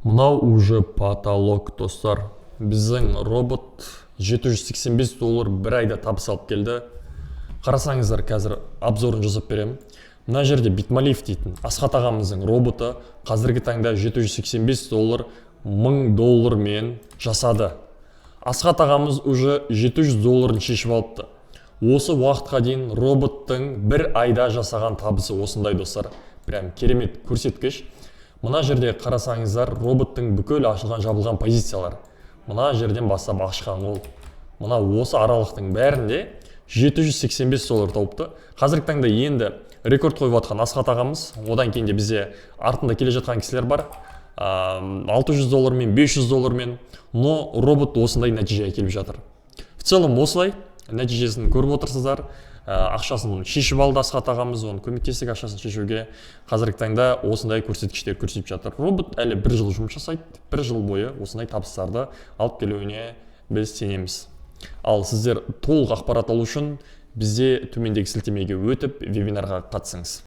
Мынау уже потолок, достар. Біздің робот 785 доллар бір айда табыс алып келді. Қарасаңыздар, қазір обзорын жасап беремін. Мына жерде Битмалиев дейтін Асхат ағамыздың роботы қазіргі таңда 785 доллар 1000 доллармен жасады. Асхат ағамыз уже 700 долларын шешіп алыпты. Осы уақытқа дейін роботтың бір айда жасаған табысы осындай, достар. Прям керемет көрсеткіш. Мына жерде қарасаңыздар, роботтың бүкіл ашылған, жабылған позициялар. Мына жерден бастап ашқан ол. Мына осы аралықтың бәрінде 785 доллар тауыпты. Қазіргі таңда енді рекорд қойып жатқан Асхат ағамыз. Одан кейін де бізде артында келе жатқан кісілер бар. 600 доллармен, 500 доллармен, но робот осындай нәтиже әкеліп жатыр. В целом осылай нәтижесін көріп отырсыздар. Ақшасын шешіп алды Асхат ағамыз, оны көмектестік ақшасын шешуге. Қазіргі таңда осындай көрсеткіштер көрсетіп жатыр. Робот әлі бір жыл жұмыс жасайды, бір жыл бойы осындай табыстарды алып келуіне біз сенеміз. Ал сіздер толық ақпарат алу үшін бізде төмендегі сілтемеге өтіп, вебинарға қатысыңыз.